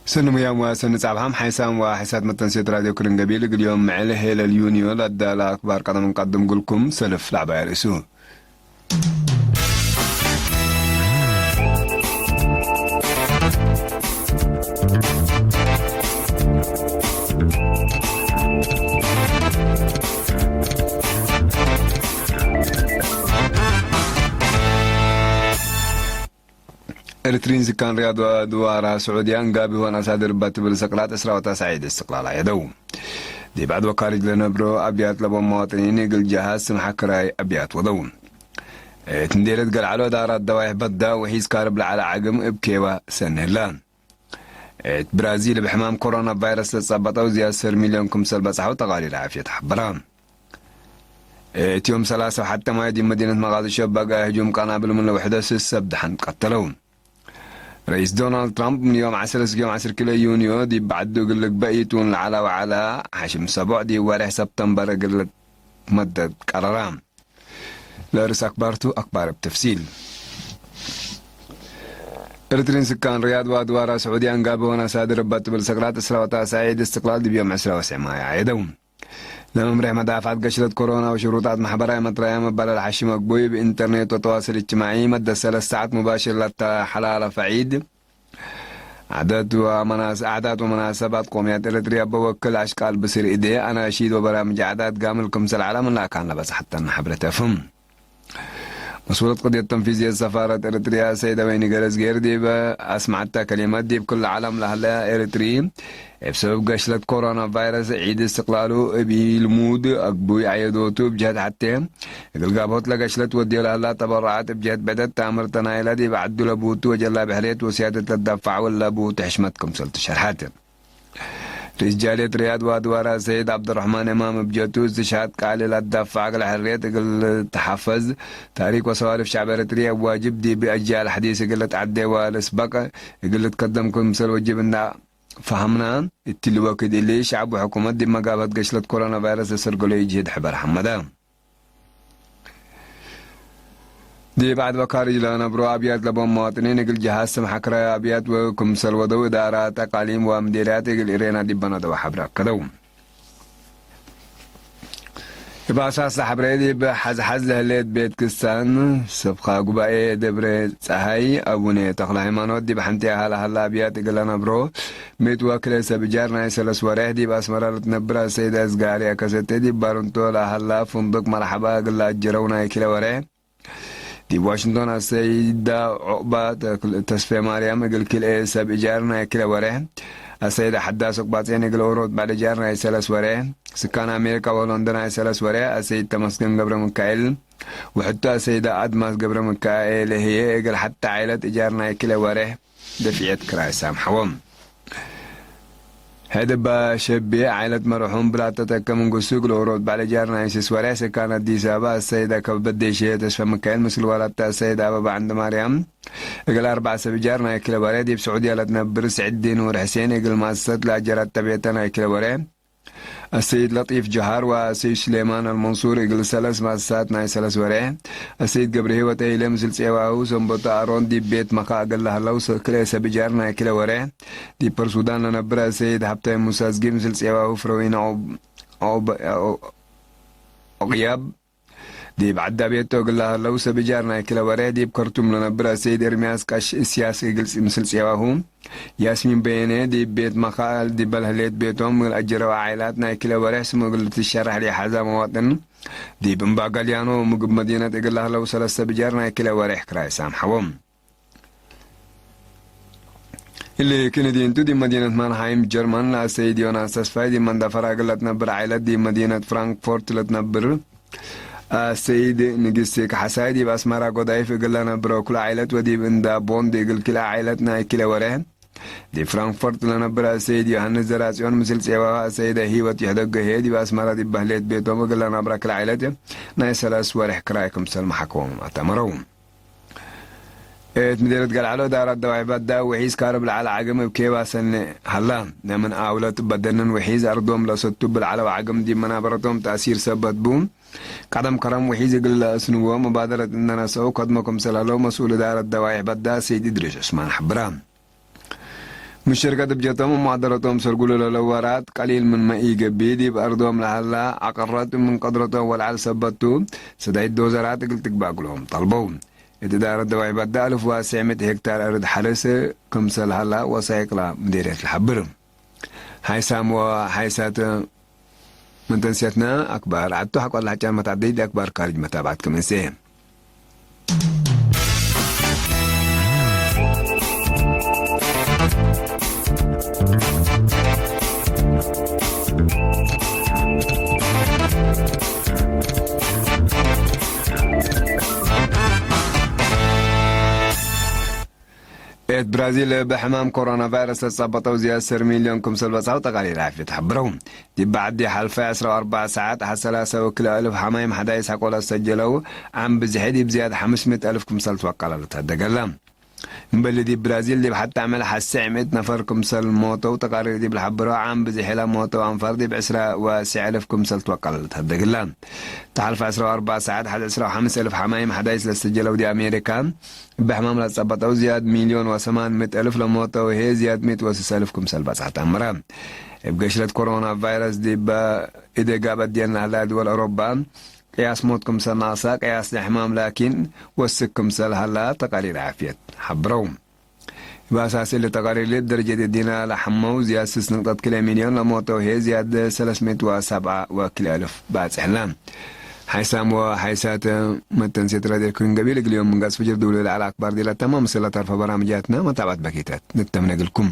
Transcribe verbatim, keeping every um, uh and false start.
ሰኒ ሙያም ወሰኒ ጻብሐም ሓይሳም ወሓይሳት መተንሴት ራድዮ ክርን ገቢል እግል ዮም ምዕል ሄለል ዩንዮ ለአዳለ አክባር ቀደም እንቀድም ግልኩም ሰልፍ ለዐባይ ርእሱ። ኤሪትሪን ስካን ሪያድ ወድዋራ ስዑድያን ጋብእ ወነአሳድር እባ ትብል ሰቅላት እስራ ወተስዓ ዒድ እስትቅላል አየደው። ዲብ ዐድ ወካርጅ ለነብሮ አብያት ለቦም መዋጥኒን እግል ጀሃዝ ስምሐ ክራይ አብያት ወደው። እት ምዴርየት ገልዐሎ እዳራት ደዋይሕ በዳ ወሒዝ ካርብ ለዐለ ዐግም እብ ኬዋ ሰኒ ህለ። እት ብራዚል እብ ሕማም ኮሮና ቫይረስ ለጸበጠው ዝያድ ሰር ሚልዮን ክምሰል በጽሐው ተቃሪር ዓፍየት ሐበረ። እት ዮም ሰላሰ ወሐተ ማይ ዲብ መዲነት መቃድሾ በገአ ህጁም ቀናብል ምን ለውሕደት ስስ ሰብ ደሐን ቀተለው። ረኢስ ዶናልድ ትራምፕ ምን ዮም ዐስር እስክ ዮም ዐስር ኪሎ ዩንዮ ዲብ በዐዱ እግል ልግበእ ኢቱን ለዐለ ወዐለ ሐሽም ሰቦዕ ዲብ ወሬሕ ሰብተምበር እግል ልትመደድ ቀረረ። ለርእስ አክባርቱ አክባር እብ ተፍሲል። ኤሪትሪን ስካን ሪያድ ወአድዋራ ስዑድያን ጋብእ ወነአሳድር እባ ትብል ሰቅላት እስራ ወተስዓ ዒድ እስትቅላል ዲብ ዮም ዕስራ ወሰዕ ማይ አየደው። ለመምሬሕ መዳፍዐት ገሽለት ኮሮና ወሽሩጣት መሕበራይ መትረያ መባለል ሐሽም አግቡይ እብ ኢንተርኔት ወተዋስል እጅትማዒ መደት ሰለስ ሰዓት ሙባሽር ለተሐላለፈ ዒድ፣ ዓደት ወመናስ-፣ ዓዳት ወመናሰባት ቆምያት ኤረትርያ በወክል አሽቃል ብስር እዴ፣ አናሺድ ወበራምጅ ዓዳት ጋምል ክምሰል ዐለ ምን ለአካን ለበጽሐተነ ሐብረት ኤፍም። መስኡለት ቅድየት ተንፊዝየት ሰፋረት ኤረትርያ ሰይደ ወይኒ ገረዝጌር ዲብ አስመዐተ ከሊመት፣ ዲብ ክል ዐለም ለሀለ ኤረትሪ እብ ሰበብ ገሽለት ኮሮና ቫይረስ ዒድ እስትቅላሉ እብ ኢልሙድ አግቡይ አየዶቱ፣ እብ ጀህት ሐቴ እግል ጋብሆት ለገሽለት ወድዮ ለሀላ ተበረዓት እብ ጀህት ብዕደት ተአምርተ ናይለ ዲብ ዐዱ ለቡቱ ወጀላብ ሕርየት ወስያደት ለትደፈዕ ወለቡቱ ሕሽመት ክምሰል ትሸርሐት። ርኢስ ጃልየት ርያድ ወአድዋራ ሰይድ ዐብዱረሕማን እማም እብ ጀቱ፣ እስትሽሃድ ቃል ለአትዳፈዕ እግል ሕርየት እግል ልትሐፈዝ፣ ታሪክ ወሰዋልፍ ሸዕብ ኤረትርየ እብ ዋጅብ ዲብ አጅያል ሐዲስ እግል ልትዐዴ ወልስበቅ እግል ልትከደም ክምሰል ወጅብ እንዳ ፈሀምና፣ እትሊ ወክድ እሊ ሸዕብ ወሕኩመት ዲብ መጋብሀት ገሽለት ኮሮና ቫይረስ ለሰርገሎ ኢጅህድ ሕበር ሐመደ። ዲብ ዐድ ወካርጅ ለነብሮ አብያት ለቦም መዋጥኒን እግል ጀሃዝ ስም ሐክራይ አብያት ወክምሰል ወደው እዳራት አቃሊም ወምዴርያት እግል እሬና ዲብ በነደወ ሐብር አከደው። እብ አሳስ ለሐብሬ ዲብ ሐዝሐዝ ለህሌት ቤት ክስታን ሰብኻ ጉባኤ ደብረ ጸሃይ አቡነ ተክለ ሃይማኖት ዲብ ሐንቴ ሀለ ሀላ አብያት እግል ለነብሮ ምእት ወክልኤ ሰብ እጃር ናይ ሰለስ ወሬሕ ዲብ አስመራ ለትነብር አሰይደ እዝጋሪ አከሰቴ ዲብ ባርንቶ ለሀላ ፍንዱቅ መርሐባ እግል ለአጀረው ናይ ክለ ወሬሕ፣ ዲብ ዋሽንግቶን አሰይዳ ዑቅባ ተስፌ ማርያም እግል ክልኤ ሰብ እጃር ናይ ክለ ወሬሕ፣ አሰይደ ሐዳስ ዑቅባጼን እግል ኦሮት ባዕድ እጃር ናይ ሰለስ ወሬሕ፣ ስካን አሜሪካ ወሎንደን ናይ ሰለስ ወሬሕ አሰይድ ተመስገን ገብረ ሚካኤል፣ ወሕቱ አሰይደ አድማስ ገብረ ሚካኤል ህዬ እግል ሐተ ዓይለት እጃር ናይ ክለ ወሬሕ፣ ደፍዕየት ክራይ ሳምሐዎም። ሕድ እባ ሸቤ ዓይለት መርሑም ብላተ ተከ ምንግስቱ እግል ኦሮት ባዕለ ጃር ናይ ስስ ወሬሕ ስካን አዲስ አበባ አሰይድ አከበ በዴ ሼህ ተስፈ ሚካኤል ምስል ዋላተ አሰይድ አበባ ዐንደ ማርያም እግል አርበዕ ሰብ ጃር ናይ ክለ ወሬሕ ዲብ ስዑድያ ለትነብር ስዕዲ ኑር ሕሴን እግል ማሰት ለአጀራተ ቤተ ናይ ክለ ወሬሕ አሰይድ ለጢፍ ጀሃር ወአሰይድ ሱሌማን አልመንሱር እግል ሰለስ ማሳት ናይ ሰለስ ወሬሕ፣ አሰይድ ገብረ ህይወት ሀይለ ምስል ጼዋሁ ሰንበቶ አሮን ዲብ ቤት መኻ እግል ለሀለው ሰ-፣ ክልኤ ሰብ ጃር ናይ ክለ ወሬሕ፣ ዲብ ፖርት ሱዳን ለነብር አሰይድ ሀብታይ ሙሳ አዝጊ ምስል ጼዋሁ ፍረዊን ዖብ-፣ ዖብ-፣ ዖቅያብ፣ ዲብ ዐዳ ቤቶ እግል ለሀለው ሰብ ጃር ናይ ክለ ወሬሕ፣ ዲብ ከርቱም ለነብር አሰይድ ኤርምያስ ቀሽ እስያስ እግል ፅ-፣ ምስል ጼዋሁ፣ ያስሚን በየነ ዲብ ቤት መኻል ዲበ ለህሌት ቤቶም እግል አጀረው ዓኢላት ናይ ክለ ወሬሕ ስም እግል ልትሸረሕ ለኢሐዛ መዋጥን፣ ዲብ እምባጋልያኖ ምግብ መዲነት እግል ለህለው ሰለስ ሰብ ጃር ናይ ክለ ወሬሕ ክራይ ሳምሐዎም። እሊ ክንዲ እንቱ፣ ዲብ መዲነት ማንሃይም ጀርመን ለአሰይድ ዮናስ ተስፋይ ዲብ መንደፈራ እግል ለትነብር ዓኢለት፣ ዲብ መዲነት ፍራንክፎርት ለትነብር አሰይድ ንግስቲ ከሐሳይ፣ ዲብ አስመራ ጎዳይፍ እግል ለነብሮ ክሉ ዓኢለት ወዲብ እንዳ ቦንድ እግል ክልኤ ዓኢለት ናይ ክለ ወሬሕ፣ ዲብ ፍራንክፎርት ለነብር አሰይድ ዮሐንስ ዘርአጽዮን ምስል ጼዋሁ አሰይደ ህይወት ይሕደጎ ህዬ፣ ዲብ አስመራ ዲብ በህሌት ቤቶም እግል ለነብረ ክልኤ ዓኢለት ናይ ሰለስ ወሬሕ ክራይ ክምሰል መሓከሞም አተመረው። እት ምዴርየት ገልዐሎ እዳራት ደዋይሕ በዳ ውሒዝ ካርብ ለዐለ ዐግም እብ ኬባ ሰኒ ሀላ። ለምን አውለት በደንን ውሒዝ አርዶም ለሰቱ ብልዐለው ዐግም ዲብ መናበረቶም ተእሲር ሰበት ቡ። ቀደም ከረም ውሒዝ እግል ለአስንዎ መባደረት እንደ ነሰአው ከድሞ ክምሰል ሀለው መስኡል እዳረት ደዋይሕ በዳ ሰይድ እድሪስ ዑስማን ሐብራ። ምን ሽርከት ብጀቶም ወመዋደረቶም ሰርጉሉ ለህለው ወራት ቀሊል ምንመ ኢገብእ፣ ዲብ አርዶም ለሀላ አቀረት ምን ቀድረቶም ወለዐል ሰበት ቱ፣ ሰዳይት ዶዘራት እግል ትግባእ እግሎም ጠልበው። እት እዳረት ደዋይ በደ አልፍ ወሰዕ ምእት ሄክታር አርድ ሐርስ ክምሰል ሀላ ወሳይቅላ ምዴርየት ለሐብር። ሐይሳም ወሐይሳት ምን ተንስየትነ አክባር ዐዱ ሐቆ ለሐጫን መትዐደይ ዲብ አክባር ካርጅ መታብዐት ክም እንሴ። እት ብራዚል፣ ብሕማም ኮሮና ቫይረስ ለትጸበጠው ዝያድ ዐስር ሚልዮን ክምሰል በጽሐው ተቃሪር ዓፍየት ሐብረው። ዲብ በዐዲ ሐልፈ ዐስራ ወአርበዕ ሰዓት፣ ሐሰላሰ ወክልኤ አልፍ ሐማይም ሐዳይስ ሐቆ ለሰጀለው ዓም ብዝሒ ዲብ ዝያድ ሐምስ ምእት አልፍ ክምሰል ትወቀለ ለተሀደገለ። እምበሊ ዲብ ብራዚል፣ ዲብ ሐቲ ዓመል ሐሰዕ ምእት ነፈር ክምሰል ሞተው ተቃሪር ዲብ ለሐብረው፣ ዓም ብዝሒ ለሞተው አንፋር ዲብ ዕስራ ወሰዕ አልፍ ክምሰል ትወቀለ ለተሀደግለ። ተሐልፈ ዐስራ ወአርበዕ ሰዓት፣ ሐድ ዐስራ ወሐምስ አልፍ ሐማይም ሐዳይስ ለሰጀለው ዲብ አሜሪካ፣ እብ ሕማም ለትጸበጠው ዝያድ ሚልዮን ወሰማን ምእት አልፍ ለሞተው ህዬ ዝያድ ምእት ወስስ አልፍ ክምሰል በጽሐት አምረ። እብ ገሽለት ኮሮና ቫይረስ ዲብ እዴ ጋብአት ዲየን ለሀላ ድወል አውሮባ፣ ቅያስ ሞት ክምሰል ናቅሰ፣ ቅያስ ለሕማም ላኪን ወስክ ክምሰል ሀላ ተቃሪር ዓፍየት ሐብረው። እብ አሳስ እሊ ተቃሪር፣ ለደረጀት እዲነ ለሐመው ዝያድ ስስ ንቅጠት ክልኤ ሚልዮን ለሞተው ህዬ ዝያድ ሰለስ ምእት ወሰብዓ ወክልኤ አልፍ ባጽሕ ለ። ሐይሳም ወሐይሳት መተንሴት ረዴ ኩን ገቢል እግል ዮም ምንጋስ ፍጅር ድውል ለዐለ አክባር ዲለተመ ምስለ ተርፈ በራምጃትነ መታብዐት በኪተት ንተምነ እግልኩም።